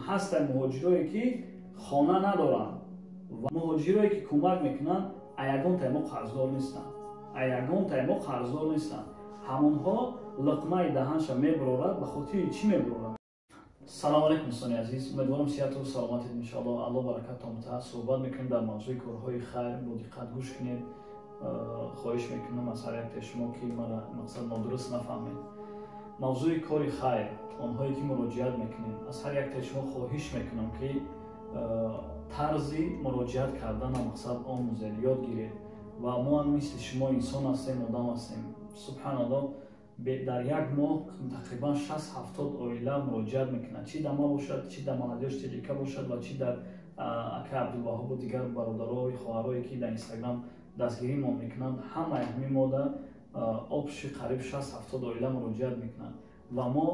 Ҳастанд муҳоҷирое, ки хона надоранд, ва муҳоҷирое, ки кӯмак мекунанд, аягонтаи мо қарздор нестанд, аягонтаи мо қарздор нестанд. Ҳамонҳо луқмаи даҳанша мебурорад. Ба хотири чӣ мебурорад? Салому алайкум, дӯстони азиз, умедворам, сиҳату саломатед, иншоалло, Алло баракатон битаҳад. Суҳбат мекунем дар мавзӯи корҳои хайр. Бо диққат гӯш кунед. Хоҳиш мекунам аз ҳар яктаи шумо, ки мара мақсад нодуруст нафаҳмед. Мавзӯи кори хайр, онҳое ки муроҷиат мекунем, аз ҳар яктаи шумо хоҳиш мекунам, ки тарзи муроҷиат кардана мақсад омӯзед, ёд гиред. Ва мо ҳам мисли шумо инсон ҳастем, одам ҳастем. Субҳаналло, дар як моҳ тақрибан 60-70 оила муроҷиат мекунад, чӣ дар ма бошад, чӣ дар Молодёжь ТЖК бошад ва чӣ дар ака Абдулваҳобу дигар бародарою хоҳарое, ки дар Инстаграм дастгиримон мекунанд. Ҳамаи ҳамин мода общий қариб 60-70 оила муроҷиат мекунанд ва мо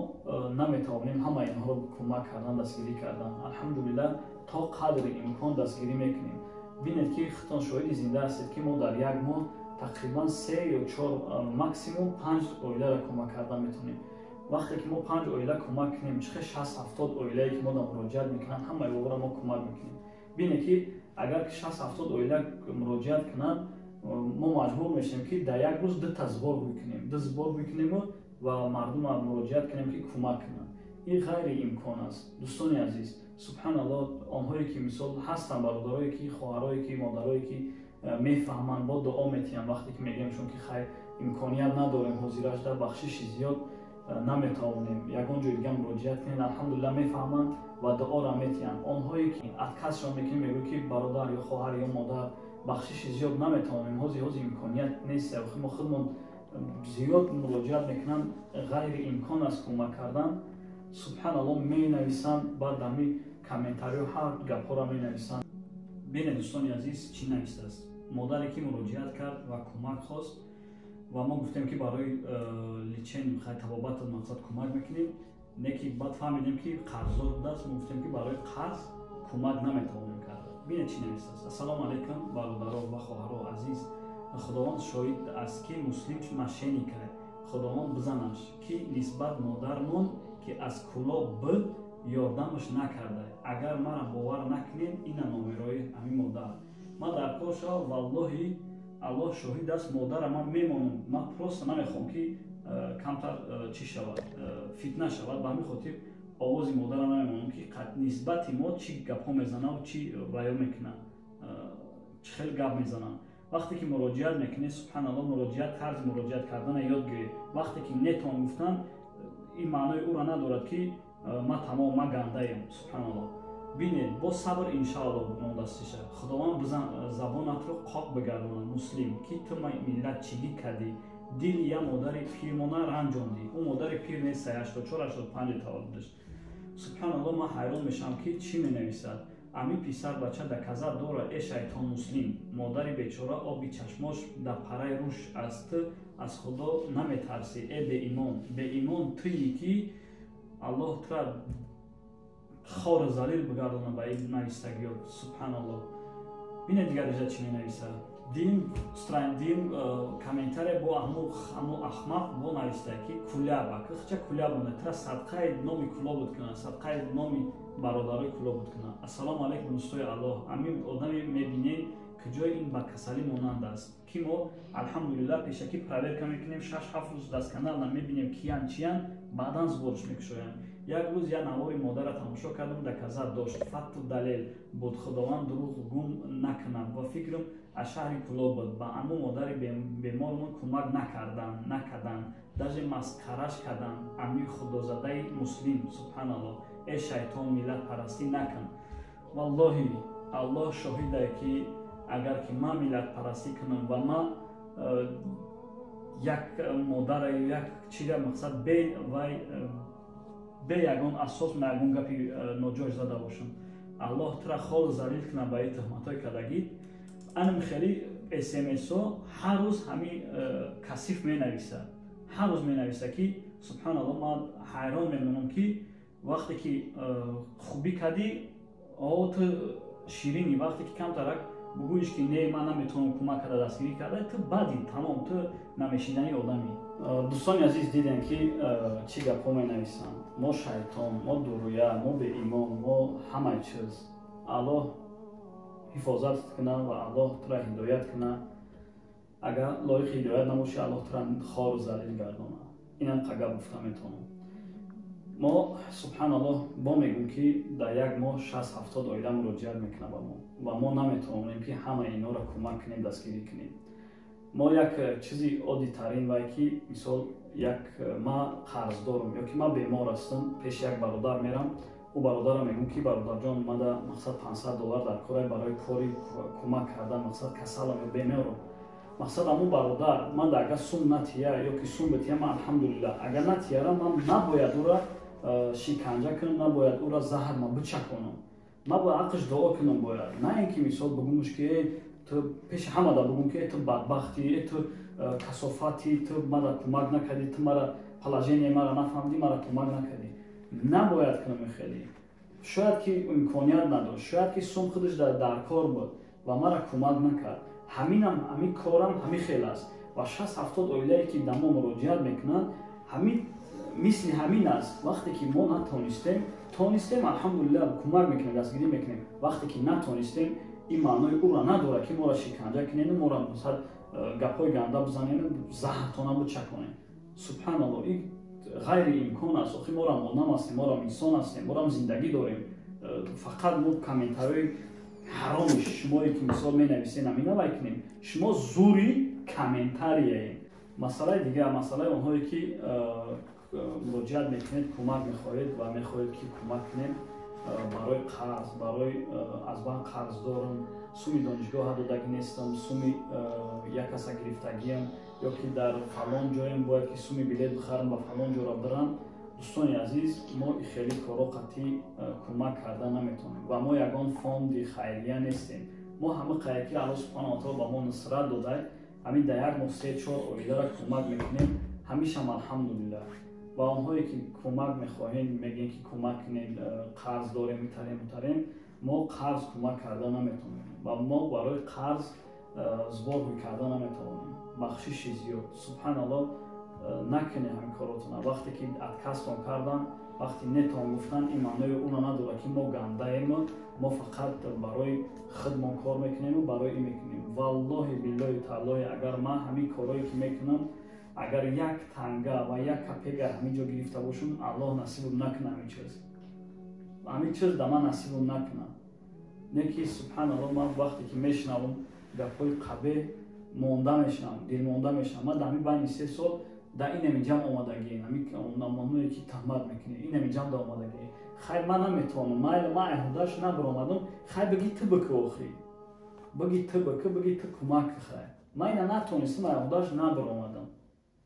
наметавонем ҳамаи инҳоро кӯмак кардан, дастгирӣ кардан. Алҳамдулиллаҳ, то қадри имкон дастгирӣ мекунем. Бинед, ки худтон шоҳиди зинда ҳастед, ки мо дар як моҳ тақрибан се ё чор, максимум панҷ оиларо кӯмак кардан метавонем. Вақте ки мо панҷ оила кӯмак кунем, чӣ хел 60-70 оилае, ки мо дар муроҷиат мекунанд, ҳамаи онҳоро мо кӯмак мекунем? Бинед, ки агар ки 60-70 оила муроҷиат кунанд, мо маҷбур мешавем, ки дар як рӯз дута сбор бикунем, ду сбор бикунему ва мардума муроҷиат кунем, ки кӯмак кунанд. Ин ғайриимкон аст, дӯстони азиз. Субҳаналло, онҳое ки мисол ҳастанд, бародарое ки, хоҳарое ки, модарое ки мефаҳманд, бо дуо метиҳанд. Вақте ки мегӯем шон, ки хайр, имконият надорем ҳозирашда, бахшиши зиёд, наметавонем, ягон ҷои дига муроҷиат кунед, алҳамдулилла, мефаҳманд ва дуоро метиҳанд. Онҳое ки отказ шон мекунем, мегӯем, ки бародар ё хоҳар ё модар, бахшиши зиёд, наметавонем, ҳозир имконият нест, мо худмон зиёд муроҷиат мекунанд, ғайриимкон аст кӯмак кардан. Субҳаналло, менависанд, баъд ҳами комментариҳо ҳар гапҳоро менависанд. Бинед, дӯстони азиз, чӣ навистааст модаре, ки муроҷиат кард ва кӯмак хост. Ва мо гуфтем, ки барои лечение, хай, табобат мақсад кӯмак мекунем. Не ки баъд фаҳмидем, ки қарздор будааст. Мо гуфтем, ки барои қарз кӯмак наметавонем карда. Бинед, чӣ навистааст: «Ассалому алайкум, бародаро ва хоҳаро азиз. Худованд шоҳид аст, ки Муслим мошенник а. Худованд бизанаш, ки нисбат модармон, ки аз Кӯлоб буд, ёрдамаш накарда. Агар мара бовар накунед, ина номерои ҳамин модар. Ман дар кор шава, валлоҳи, Аллоҳ шоҳид аст, модара ман мемонам. Ман просто намехоҳам, ки камтар чӣ шавад, фитна шавад. Ба ҳамин хотир овози модара намемонам, ки нисбати мо чӣ гапҳо мезанаву чӣ баён мекунад, чӣ хел гап мезананд. Вақте ки муроҷиат мекунед, субҳаналло, муроҷиат, тарзи муроҷиат кардана ёд гиред. Вақте ки нетон гуфтан, ин маънои ӯро надорад, ки ман тамом, ман гандаем. Субҳаналло, бинед, бо сабр, иншаалло, мондастиша. Худованд бизан, забонатро қоқ бигардонад, Муслим, ки ту миллатчигӣ кардӣ, дили я модари пирмона ранҷондӣ. Ӯ модари пир нест, 84, 85 таваллудаш. Субҳаналло, ман ҳайрон мешавам, ки чӣ менависад ами писар бача. Доказать дора. Э, шайтон Муслим, модари бечора оби чашмош дар параи рӯш аз ту, аз Худо наметарсӣ? Э, беимон, беимон туӣ, ки Аллоҳ тура хору залил бигардона ба ин навистагиёт. Субҳаналло, бинед, дигар иҷа чӣ менависад. Дим комментария бо ҳаму ахмақ бо навистае, ки Куляба кихча Кулябона тра садқаи номи Кулоб буд кунад, садқаи номи бародарои Кулоб буд кунад. Ассалому алайкум, дӯстои Аллоҳ. Ҳамин одаме мебинем, ки ҷои ин ба касалӣ монанд аст, ки мо, алҳамдулиллаҳ, пешакӣ проверка мекунем, 6-7 рӯз дасканална мебинем, киян, чиян, баъдан сбор ш мекушоям. Як рӯз як навори модара тамошо кардам, доказать дошт, факту далел буд. Худованд дурӯғ гум накунад. Ба фикрам, аз шаҳри Кулоб буд. Ба аму модари бемормон кӯмак накарданд, даже масхараш карданд. Ами худозадаи Муслим, субҳаналло. Э, шайтон, миллатпарастӣ накун. Валлоҳи, Аллоҳ шоҳидае, ки агар ки ман миллатпарастӣ кунам ва ман як модара ё як чига мақсад бе вай, бе ягон асос ма ягон гапи ноҷоиз зада бошам, Аллоҳ тура хол залил кунад ба ин туҳматҳои кардагӣ. Анам хеле смсо ҳар рӯз ҳами касиф менависад, ҳар рӯз менависад, ки субҳаналло, ман ҳайрон мемонам, ки вақте ки хубӣ кардӣ, о, ту ширинӣ, вақте ки камтарак бугӯиш, ки не, ман наметавонам кӯмак карда, дастгирӣ карда, ту бадӣ, тамом, ту намешиданӣ одамӣ. Дӯстони азиз, дидем, ки чӣ гапҳо менависанд. Мо шайтон, мо дурӯя, мо беимон, мо ҳамаи чиз. Аллоҳ ҳифозат кунад ва Аллоҳ тура ҳидоят кунад. Агар лоиқи ҳидоят набошӣ, Аллоҳ тура хору залил гардонад. Инам қагап гуфта метавонам. Мо, субҳаналлоҳ, бо мегӯм, ки дар як моҳ 60-70 оила муроҷиат мекунад ба мо ва мо наметавонем, ки ҳамаи инҳоро кӯмак кунем, дастгирӣ кунем. Мо як чизи оддитарин вай, ки мисол як ма қарздорам ё ки ман бемор ҳастам, пеши як бародар мерам, ӯ бародарам мегӯм, ки бародарҷон, мада мақсад 500 доллар дар корай барои кори кӯмак кардан, мақсад касалам ё беморам. Мақсад ҳамун бародар ман агар сум натия ё ки сум бития, ман алҳамдулиллаҳ, агар натияра, ман набояд ӯра шиканҷа кунам, набояд ӯра заҳр ма бичаконам, ман бояд ҳаққиш дуо кунам. Бояд на ин ки мисол бигӯмш, ки ту пеши ҳамада бигӯм, ки ту бадбахтӣ, ту касофатӣ, ту мара кӯмак накардӣ, ту мара положение мара нафаҳмидӣ, мара кӯмак накардӣ. Набояд кунам хеле. Шояд ки имконият надошт, шояд ки сум худаш дар кор буд ва мара кӯмак накард. Ҳаминам, ҳамин корам ҳамин хел аст ва 60-70 оилае, ки дар мо муроҷиат мекунанд, ҳамин мисли ҳамин аст. Вақте ки мо натонистем, тонистем, алҳамдулиллаҳ, кӯмак мекунем, дастгирӣ мекунем. Вақте ки натонистем, ин маънои ӯро надорад, ки моро шиканҷа кунену моро масалан гапҳои ганда бизанену заҳртона бичаконем. Субҳаналлоҳ, ин ғайри имкон аст. Охи морам одам ҳастем, морам инсон ҳастем, морам зиндагӣ дорем. Фақат мо комментариҳои ҳароми шумое, ки мисол менависен, ҳамина вай кунем. Шумо зури комментарияем. Масъалаи дигар, масъалаи онҳое, ки муроҷиат мекунед, кӯмак мехоҳед ва мехоҳед, ки кӯмак кунем барои қарз, барои аз банк қарз дорам, суми донишгоҳа додагӣ нестам, суми як каса гирифтагиам ё ки дар фалон ҷоем, бояд ки суми билет бихарам, ба фалон ҷора бирам. Дӯстони азиз, мо хеле коро қатъӣ кӯмак карда наметавонем ва мо ягон фонди хайрия нестем. Мо ҳама қая ки Аллоҳ субҳана ватаоло ба мо нусрат додай, ҳамин дар як моҳ се чор оиларо кӯмак мекунем, ҳамишам алҳамдулиллаҳ. Ва онҳое, ки кӯмак мехоҳем, мегӯем, ки кӯмак кунем, қарз дорем, митарем, мутарем, мо қарз кӯмак карда наметавонем ва мо барои қарз сбор карда наметавонем. Бахшиши зиёд. Субҳаналлоҳ, накунед ҳамин коротона. Вақте ки отказ тон кардан, вақте нетон гуфтан, ин маънои онро надорад, ки мо гандаему мо фақат барои худмон кор мекунему барои ин мекунем. Валлоҳи, биллоҳи, тааллоҳи, агар ман ҳамин корое ки мекунам, агар як танга ва як копейка ҳамин ҷо гирифта бошам, Аллоҳ насибам накунад ҳамин чиз, ҳамин чиз да ман насибам накунад. Не ки, субҳаналлоҳ, ман вақте ки мешунавам гапҳои қабеҳ, монда мешавам, дилмонда мешавам. Ман дар ҳамин байни 3 сол дар инами ҷамъ омадагием, ҳамин ки таҳмат мекунӣ, инами ҷамъ да омадагием. Хайр, ман наметавонам, майли, ман айҳудаш набаромадам. Хайр, бигӣ ту бикӯ, охӣ, бигӣ ту бикӯ, бигӣ ту кӯмак. Хайр, ман ина натонистам, айҳудаш набаромадам.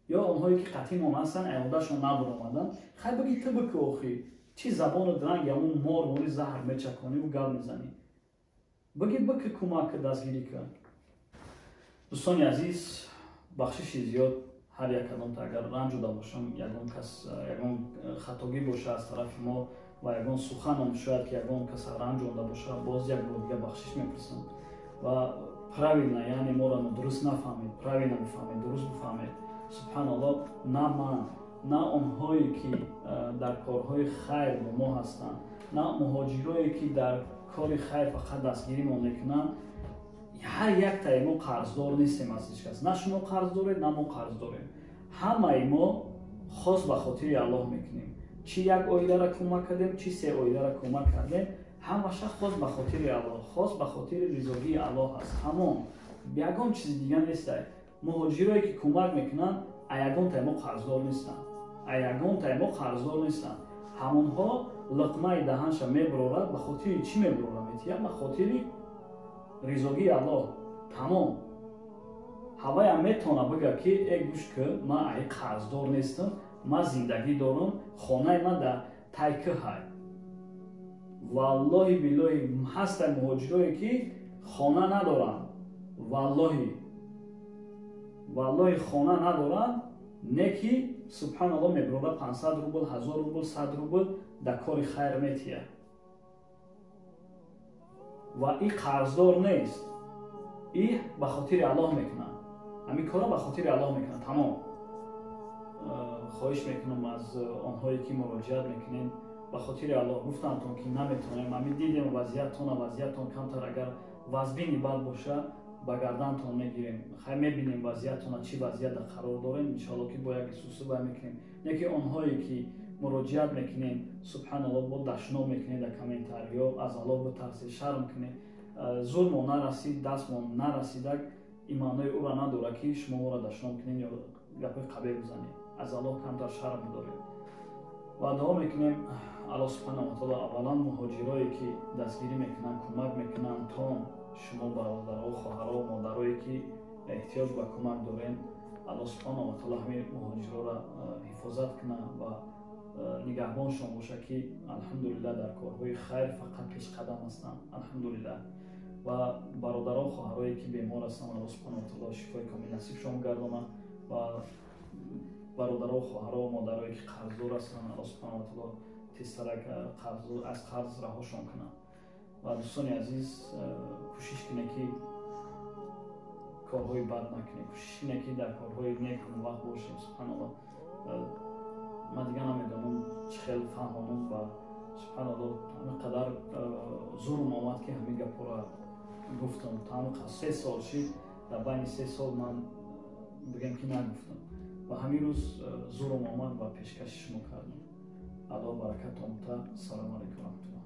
Ё онҳое, ки қатъимон ҳастанд, айҳудашон набаромаданд. Хайр, бигӣ ту бикӯ, охӣ, чӣ забону дранги ҳамун мор мори заҳр мечакониву гап мезанӣ? Бигӣ бикӯ, кӯмак, дастгирӣ кун. Дӯстони азиз, бахшиши зиёд ҳар як кадомта, агар ранҷуда бошам, ягон кас, ягон хатогӣ боша аз тарафи мо ва ягон суханам шояд ки ягон каса ранҷонда боша, боз як бор дига бахшиш мепурсам. Ва правильно, яъне моро нодуруст нафаҳмед, правильно бифаҳмед, дуруст бифаҳмед. Субҳаналлоҳ, на ман, на онҳое, ки дар корҳои хайр бо мо ҳастанд, на муҳоҷирое, ки дар кори хайр фақат дастгиримон мекунанд, ҳар яктаи мо қарздор нестем аз ҳеҷ кас. На шумо қарз доред, на мо қарз дорем. Ҳамаи мо хос ба хотири Аллоҳ мекунем. Чӣ як оиларо кӯмак кардем, чӣ се оиларо кӯмак кардем, ҳамаша хос ба хотири Аллоҳ, хос ба хотири ризогии Аллоҳ аст. Ҳамон, ягон чизи дига нестай. Муҳоҷирое, ки кӯмак мекунанд, ягонтаи мо қарздор нестанд, ягонтаи мо қарздор нестанд. Ҳамонҳо луқмаи даҳанша мебурорад. Ба хотири чӣ мебурорад? Метия ба хотири ризогии Аллоҳ, тамом. Ҳаваям метавона бигӯяд, ки э, гӯш кӣ, ман ай қарздор нестам, ман зиндагӣ дорам, хонаи ман дар тайкӣ ҳай. Валлоҳи, биллоҳи, ҳастанд муҳоҷирое, ки хона надоранд. Валлоҳи, валлоҳи, хона надоранд. Не ки, субҳаналлоҳ, мебурора 500 рубл, 1000 рубл, 100 рубл дар кори хайр метиҳад ва и қарздор нест, и ба хотири Аллоҳ мекунад, ҳамин корро ба хотири Аллоҳ мекунад, тамом. Хоҳиш мекунам аз онҳое, ки муроҷиат мекунед, ба хотири Аллоҳ, гуфтамтон, ки наметавонем. Ами дидем вазъиятона, вазъиятон камтар агар вазбини бад боша, ба гардантон мегирем. Хай, мебинем вазъиятона, чӣ вазъията қарор дорем. Иншоалло, ки бо як исусу бай мекунем. Не ки онҳое, ки муроҷиат мекунем, субҳаналло, бо дашном мекунед дар комментариё. Аз Аллоҳ битарсед, шарм кунед. Зулмон нарасид, дастмон нарасидак, ин маънои ӯро надорад, ки шумо моро дашном кунед ё гапҳои қабеҳ бизанед. Аз Аллоҳ камтар шарм бидоред ва дуо мекунем, Аллоҳ субҳанау ватаоло аввалан муҳоҷирое, ки дастгирӣ мекунанд, кӯмак мекунанд, то шумо бародаро, хоҳаро, модарое, ки эҳтиёҷ ба кӯмак дорем, Аллоҳ субҳанау ватаоло ҳамин муҳоҷироро ҳифозат кунад ва нигаҳбоншон бошад, ки алҳамдулиллаҳ, дар корҳои хайр фақат пешқадам ҳастанд, алҳамдулиллаҳ. Ва бародаро, хоҳарое, ки бемор ҳастанд, Аллоҳ субҳанау ватаоло шифои комил насибшон гардонад. Ва бародаро, хоҳаро, модарое, ки қарздор ҳастанд, Аллоҳ субҳанау ватаоло тезтарак аз қарз раҳошон кунад. Ва дӯстони азиз, кӯшиш кунед, ки корҳои бад накунед, кӯшиш кунед, ки дар корҳои нек ҳамавақт бошем. Субҳаналло, ман дигар намедонам, чӣ хел фаҳмонам. Ва субҳаналло, ҳамин қадар зурм омад, ки ҳамин гапҳоро гуфтам. 3 сол шид, дар байни 3 сол ман бигем, ки нагуфтам, ва ҳамин рӯз зурм омад ва пешкаши шумо кардам. Аллоҳ баракатон та. Салому алайкум, раҳматулло.